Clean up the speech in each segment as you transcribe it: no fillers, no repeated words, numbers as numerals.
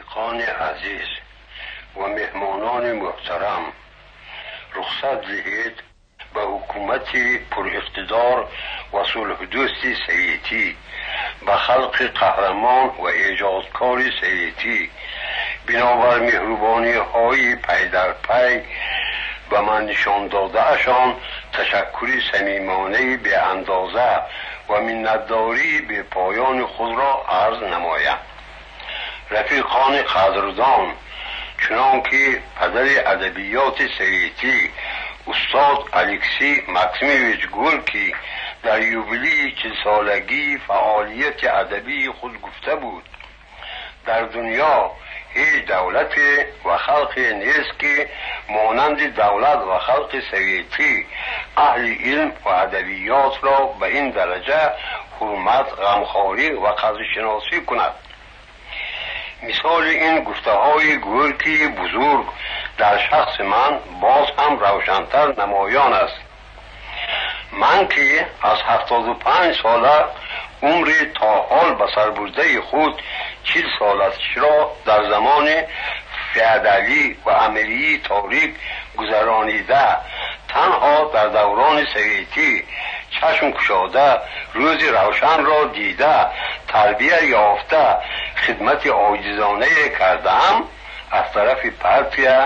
Рафиқони азиз ва меҳмонони муҳтарам, рухсат диҳед ба ҳукумати пуриқтидор ва сулҳдӯсти советӣ, ба халқи қаҳрамон ва эҷодкори советӣ бинобар меҳрубониҳои пайдарпай ба ман нишон додаашон ташаккури самимонаи беандоза ва миннатдории бепоёни худро арз намоям. Рафиқони қадрдон, чунон ки падари адабиёти советӣ устод Алексей Максимович Горький дар юбилеи 40-солагии фаъолияти адабии худ гуфта буд, дар дунё ҳеҷ давлате ва халқе нест, ки монанди давлат ва халқи советӣ аҳли илм ва адабиётро ба ин дараҷа ҳурмат, ғамхорӣ ва қадршиносӣ кунад. Мисоли ин гуфтаҳои Горькии бузург дар шахси ман боз ҳам равшантар намоён аст. Ман ки аз 75 сола умри то ҳол ба сар бурдаи худ 40 солашро дар замони феодалӣ ва амирии торик гузаронида, танҳо дар даврони советӣ чашм кушода, рӯзи равшанро дида, тарбия ёфта, хидмати оҷизонае кардаам, аз тарафи партия,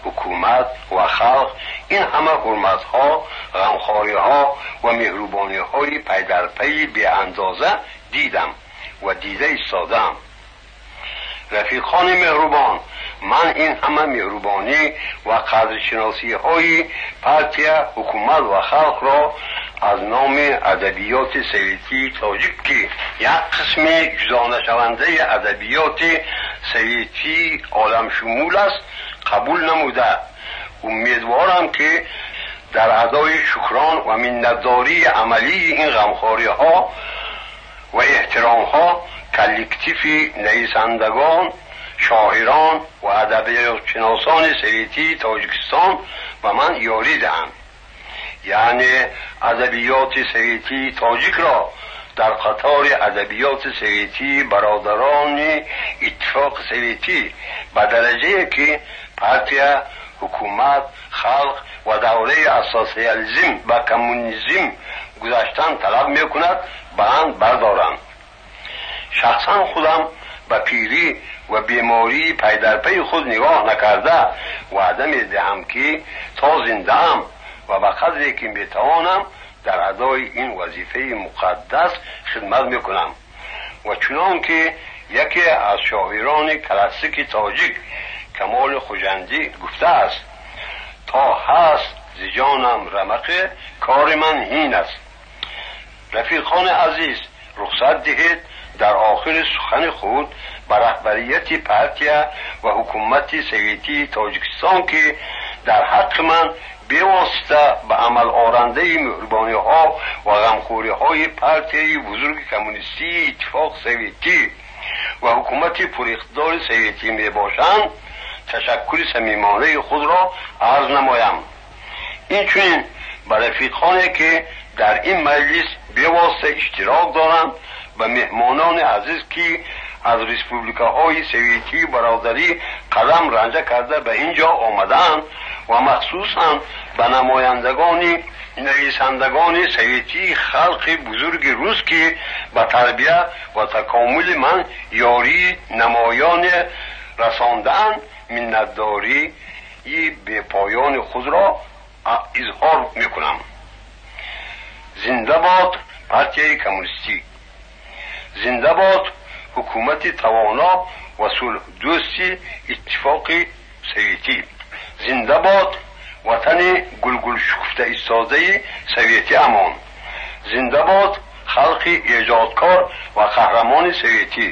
ҳукумат ва халқ ин ҳама ҳурматҳо, ғамхориҳо ва меҳрубониҳои пайдарпайи беандоза дидам ва дида истодаам. Рафиқони меҳрубон, ман ин ҳама меҳрубонӣ ва қадршиносиҳои партия, ҳукумат ва халқро аз номи адабиёти советии тоҷик, ки як қисми ҷудонашавандаи адабиёти советии оламшумул аст, қабул намуда, умедворам, ки дар адои шукрон ва миннатдории амалии ин ғамхориҳо ва эҳтиромҳо коллективи нависандагон, шоирон ва адабиётшиносони советии Тоҷикистон ба ман ёрӣ диҳанд, яъне адабиёти советии тоҷикро дар қатори адабиёти советии бародарони Иттифоқи Советӣ ба дараҷае ки партия, ҳукумат, халқ ва давраи аз социализм ба коммунизм гузаштан талаб мекунад, баланд бардоранд. Шахсан худам ба пирӣ ва бемории пайдарпайи худ нигоҳ накарда, ваъда медиҳам, ки то зиндаам ва ба қадре ки метавонам дар адои ин вазифаи муқаддас хидмат мекунам. Ва чунон ки яке аз шоирони классики тоҷик Камоли Хуҷандӣ гуфтааст: то ҳаст зи ҷонам рамақе, кори ман ҳин аст. Рафиқони азиз, рухсат диҳед дар охири сухани худ ба раҳбарияти партия ва ҳукумати советии Тоҷикистон, ки дар ҳаққи ман бевосита ба амалорандаи меҳрубониҳо ва ғамхориҳои партияи бузурги коммунистии Иттифоқи Советӣ ва ҳукумати пуриқтидори советӣ мебошанд, ташаккури самимонаи худро арз намоям. Инчунин ба рафиқоне ки дар ин маҷлис бевосита иштирок доранд, ба меҳмонони азиз, ки аз республикаҳои советии бародарӣ қадам ранҷа карда ба ин ҷо омадаанд, ва махсусан ба намояндагони нависандагони советии халқи бузурги рус, ки ба тарбия ва такомули ман ёрии намоёне расондаанд, миннатдории бепоёни худро изҳор мекунам. Зинда бод партияи коммунистӣ! Зинда бод ҳукумати тавоно ва сулҳдӯсти Иттифоқи Советӣ! Зинда бод ватани гулгулшукуфта истодаи советӣ амон! Зинда бод халқи эҷодкор ва қаҳрамони советӣ!